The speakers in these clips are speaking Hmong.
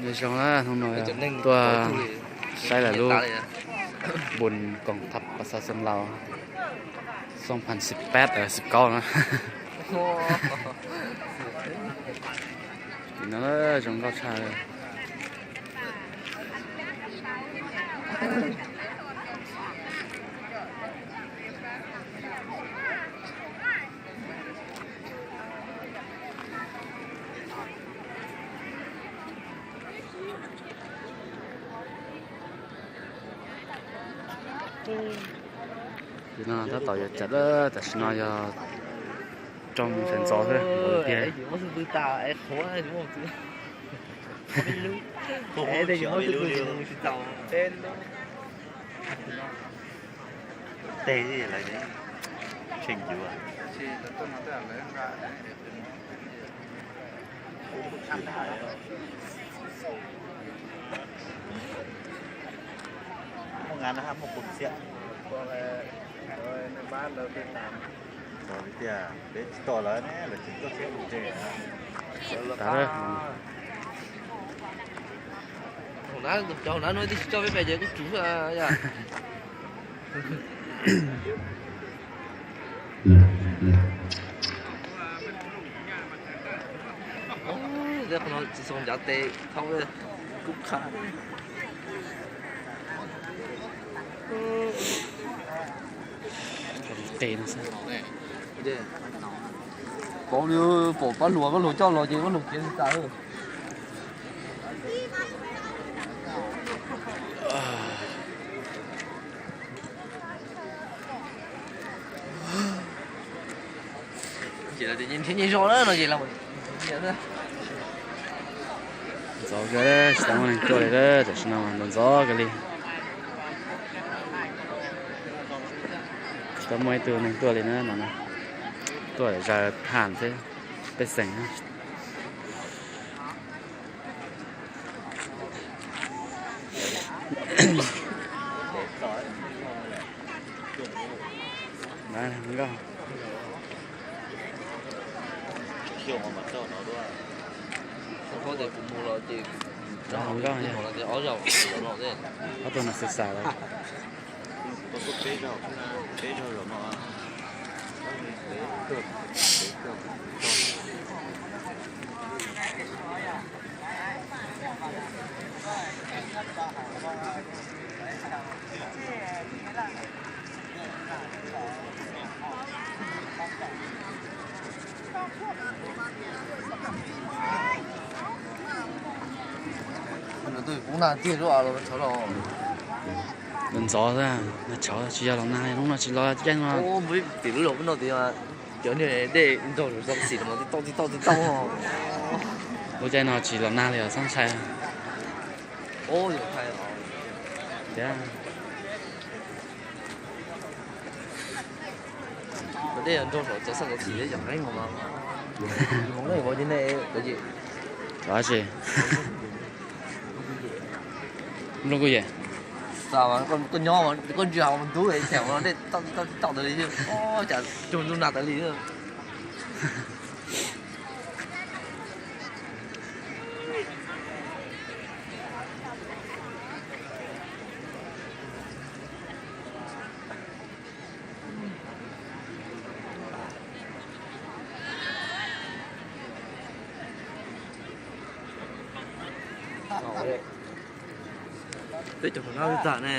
Nyob zoo na, hnub no tuaj saib lawv lub npun koom thab pas xav xeem Laus xyoo phav xib peb xib kaub na. Tim no zoo nkauj tshaj. Tim no tab tom yuav cawm lawm, tam sim no yog rau mus sawv ntxov xwb tiag. Tej lawv tseem yuav. Muaj nqa na hab muaj qus xiab. Tias peb tsis tau lawv ne, lawv tseem tuaj txhua tus ntseg. Cov hauv na, cov hauv na no twb tsis coj peb pem ces kuj tsum xwb yom. Tej qhov no tsis xoo ncav tes thauj kub qha. Pom li, pom pab hluas, pab hluas coj los ces pab hluas khiav tas. Ces lawv tias nyias nrhiav nyias zos na no ces lawv ntxov kawg, tsis tau muaj neeg tuaj li, tam sim no ntxov ntxov kawg li. Tsis tau muaj ib tug neeg tuaj li na no. Tuaj zaws tham xwb, pej xeem. Ob tug no xav xav lawm. Ntxov xwb, ntxov tsis yog los nag, hnub no tsis los caij no. Tim lub zos peb no tias cov niag dej nraug zam xim los tib tauj tib tauj tib tauj. Lub caij no tsis los nag li os, txhob ntshai. Tias dej nraug zam xim yog qeeb os. Cov dab tsi? Nplooj kuj yem. Koj nyob koj ntsia ntub txheem dej tauj tauj tauj tas li, cas cuag ntuj nag tas li. Peb cov hluas nab twb tag ne.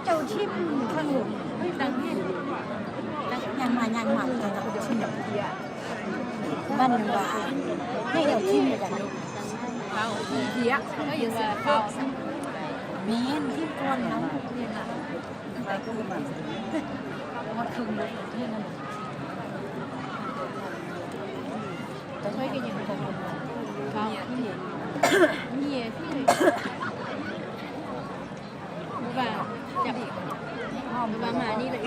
Châu Thím không? Đang, đang, đang mà, đang mà, đang mà. Văn bản. Hay là Thím là Miễn Thím con lắm. Một thường một thế này. Tôi thấy cái gì cũng không. Không. Nhiều. Và chậm. Và mà đi lại.